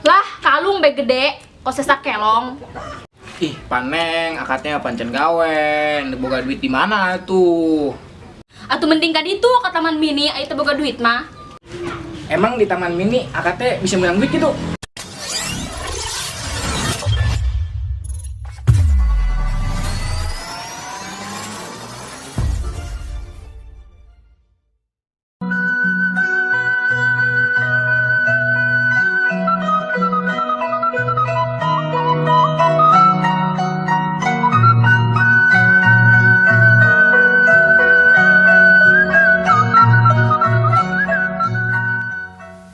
Lah, kalung be gede, kok sesak kelong. Ih, paneng akadnya pancen gawe, boga duit di mana tuh? Atuh mending ka ditu ka Taman Mini aya teu boga duit mah. Emang di Taman Mini akadnya bisa menang duit gitu?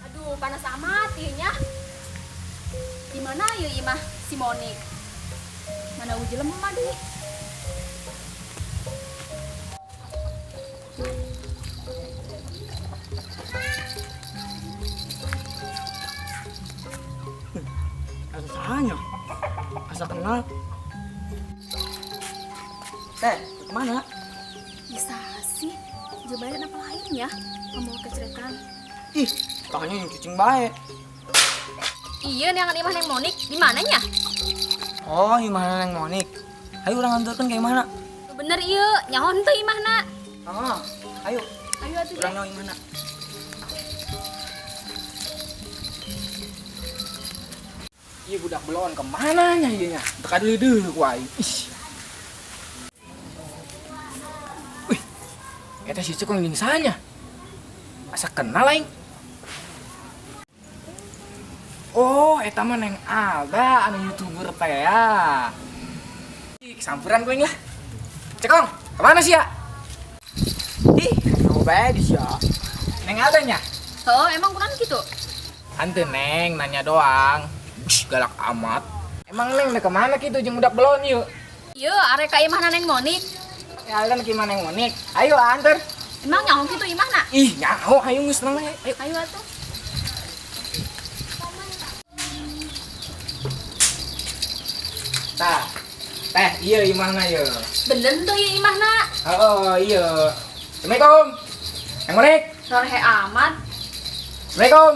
Aduh, panas amat ieu nya. Di mana ieu imah si Monik? Mana uji lemah deui. Asa sahanya? Asa kenal. Teh, kemana? Bisa sih. Jabaran apa lainnya? Ngomong kecerekan. Ih, tanya yang cicing baik. Iya, yang imah Neng Monik di mananya? Oh, gimana Neng Monik? Ayo urang antarkan kayak mana? Bener iya, nyaho henteu imahna. Ah, ayo. Ayo atuh. Urang nyaho imahna. Iya budak belon kemana nya ieu nya? Teu kadeuleu ku aing. Ih. Wih. Eta si Cekong jeung sahanya? Asa kenal aing. Oh, eta mah Neng Alda anu YouTuber teh ya. Ih, samperan ku aing lah. Cekong, kemana sih ya? Ih, kamu bae di sia. Neng Alda nya? Oh, emang kurang gitu? Hanteu Neng, nanya doang. Ush, galak amat. Emang Neng udah kemana gitu jeung budak belon yuk? Iya, arek ka imahna Neng Monik. Ya Alda ke imah Neng Monik. Ayo anter. Emang nyaho kitu imahna? Ih, nyaho ayo geus nang ayo. Ayo atuh. Tah. Teh, iya imahna ye. Bener tuh ieu imahna. Heeh, iya. Assalamualaikum. Neng Monik. Sorehe amat. Assalamualaikum.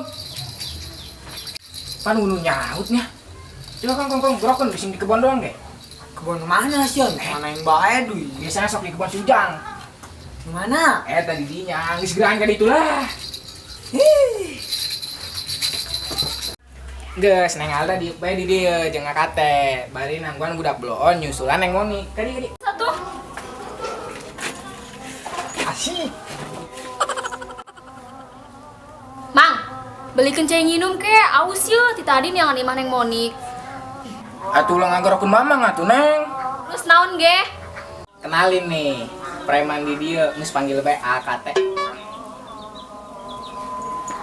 Pan unu nyautnya. Coba kong kong kong gerokeun bising di kebon doang ge. Kebon mana sih? Mana yang bae duit? Biasanya sok di kebon si Ujang. Mana? Tadi dinya geus geraan ka ditu lah. Hih. Geus Neng Alda diuk bae di dieu jeung akate. Bari nangguan budak bloon nyusulan Neng Monik. Kadi kadi. Satu. Asik. Mang, belikan cai nginum ke, aus ye, ti tadi neangan imah Neng Monik. Atuh ulah ngagorokeun mamang atuh Neng. Terus naon ge? Kenalin nih, preman di dieu geus panggil bae AKT.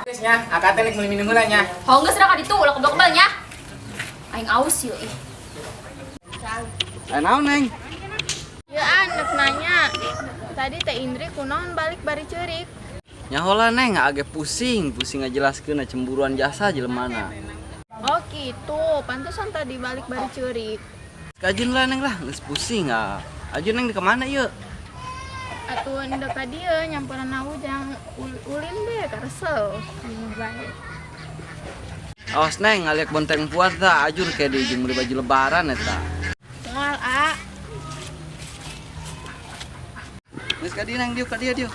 Geus nya, AKT nek meuli minum heula nya. Hong geus raka ditu ulah kebel-kebel nya. Aing aus ye ih. Naon Neng? Ya anak nanya. Tadi Teh Indri kunaon balik bari ceurik. Nyaho lah Neng, age pusing, pusing ngajelaskeun cemburuan jasa jelemana. Oh gitu, pantesan tadi balik bari ceurik. Kajun lah Neng lah, geus pusing ah. Ajun Neng di kemana yuk? Atuh endek ka dieu nyamperan Ujang ulin deh karesel. Bae. Awas Neng, ngaliak bonteng puar tah, ajur kayak di ujung beli baju lebaran eta. Moal a. Geus ka dieu Neng, dieu ka dieu dieu.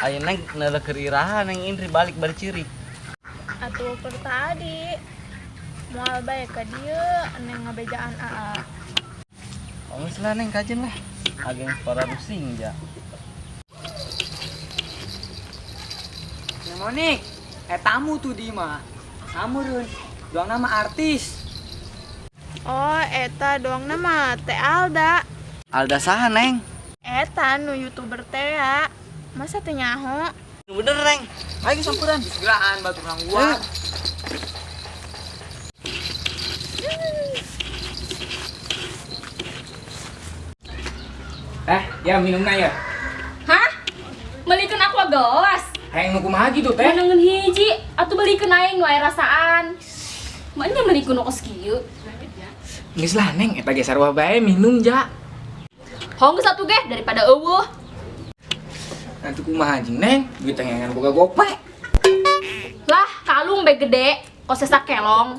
Ayo Neng, neuleuh keur iraha Neng Indri balik bari ceurik. Atuh keur tadi. Moal bae ka dieu neng ngabejaan aa. Oh, geus lah Neng kajen lah. Ageng para rusing ja. Neng Monik, tamu tuh di mah. Samurun, doang nama artis. Oh, eta doang nama Teh Alda. Alda saha Neng? Eta nu YouTuber teh ya. Masa teu nyaho? Bener Neng. Ayo samperan. Geus batu nangguan. Teh, ya minumna ya. Hah? Melikeun aqua gelas. Hayang nu kumaha gitu teh? Menengen hiji, atuh belikeun aing nu aya rasaan. Manya melikeun nu kos kieu. Geus lah Neng, eta ge sarua bae minum ja. Hong geus atuh ge daripada eueuh. Nanti kumaha jeung Neng, duit ngan boga gope. Lah, Patung be gede, kok sesak kelong.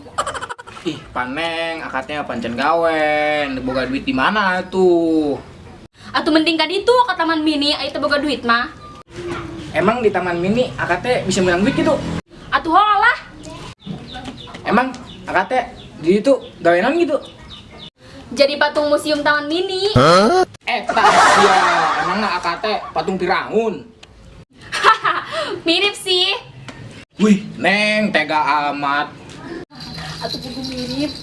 Ih, paneng akadnya pancen gawe, boga duit di mana tuh? Atuh mending ka ditu ka Taman Mini aya teu boga duit mah. Emang di Taman Mini akadnya bisa menang duit gitu? Atuh holah. Emang akadnya di itu gawenan gitu? Jadi patung museum Taman Mini. Huh? Eta sia, emang akadnya patung Firaun. Haha, mirip sih. Wih, Neng, tega amat. Atuh buku mirip.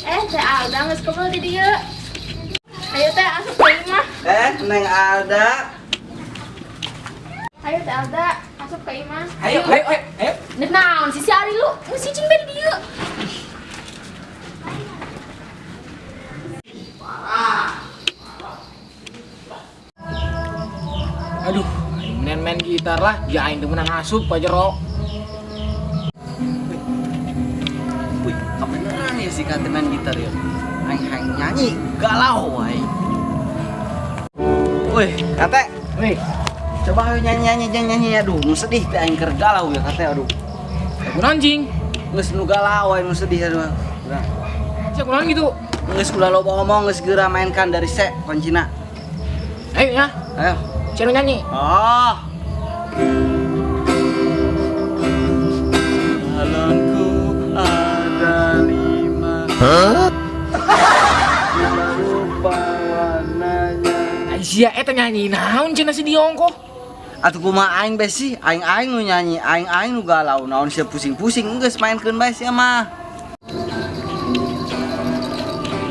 Teh Alda geus kumpul di dieu. Ayo teh asup ka imah. Neng Alda. Ayo Teh Alda, asup ka imah. Ayo, ayo, ayo, ayo. Nek naon sih si Ari lu? Geus cicing bae di dieu. Aduh, aing main gitar lah, ya aing teu meunang asup ka jero. Wih, kebeneran ya si kate main gitar ya. Aing aing nyanyi galau aing. Wih, kate. Wih, coba ayo nyanyi aduh, nu sedih teh aing keur galau ya kate aduh. Kunaon jing? Geus nu galau aing nu sedih aduh. Udah. Sia kunaon gitu? Geus ulah loba omong geus geura mainkan dari se kuncina. Ayo ya. Ayo. Sia nyanyi. Oh. Balonku ada 5. Hah? Rupa warnanya. Aisyah eta nyanyi naon cenah si Diongko? Atuh kumaha aing bae sih, aing-aing nu nyanyi, aing-aing nu galau, naon sia pusing-pusing geus mainkeun bae sia mah.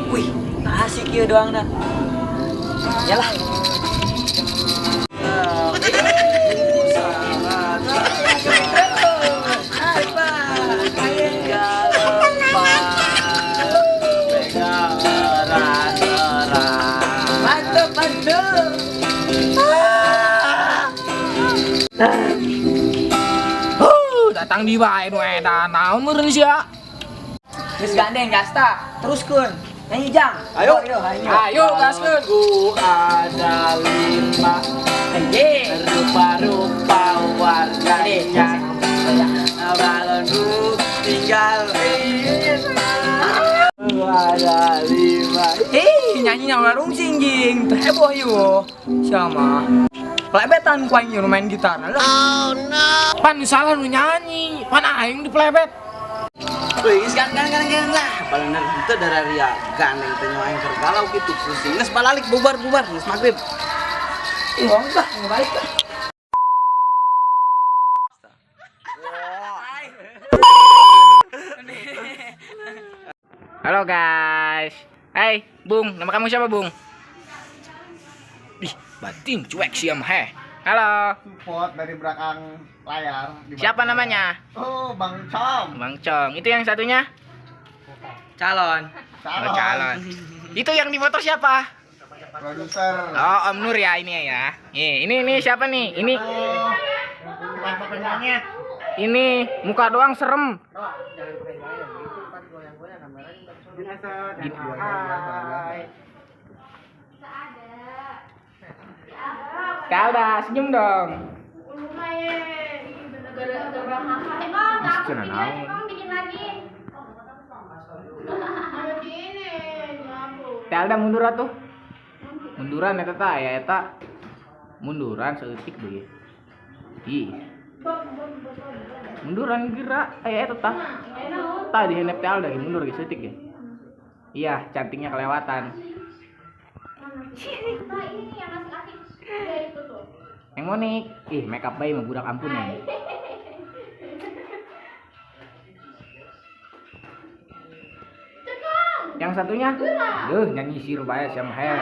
Wih, asik ieu doangna. Yalah. Datang di bae nu eta naon meureun sia. Geus gandeng gasta, teruskeun. Nyanyi jang. Ayo, ayo gaskeun. Ku ada 5. Rupa-rupa warnanya. Balonku tinggal ada 5. Nyanyi ulah rungsing jing, teu heboh ieu. Siapa? Pelebetan ku aing main gitar lah. Oh no. Pan salah nu nyanyi, pan aing dipelebet. Wih, geus gan lah. Balener henteu dararia gandeng teh nyawa aing keur galau kitu pusing. Geus balalik bubar-bubar geus magrib. Ih, wong lah, balik lah. Halo guys. Hai, Bung. Nama kamu siapa, Bung? Ih, batin cuek siam heh. Halo. Support dari belakang layar. Siapa namanya? Oh, Bang Cong. Bang Cong. Itu yang satunya? Calon. Calon. Oh, calon. Itu yang di foto siapa? Produser. Oh, Om Nur ya ini ya. Nih, ini siapa nih? Ini. Ini muka doang serem. Kalda, senyum dong. Kalda mundur atuh. Munduran eta ta ya eta. Munduran saeutik deui. Ih. Munduran gerak aya eta tah. Tah di handap teh Alda mundur ge saeutik ge. Iya, cantiknya kelewatan. Neng Monik, ih make up bae mah budak ampun ya. Yang satunya, duh nyanyi sir bae siam he.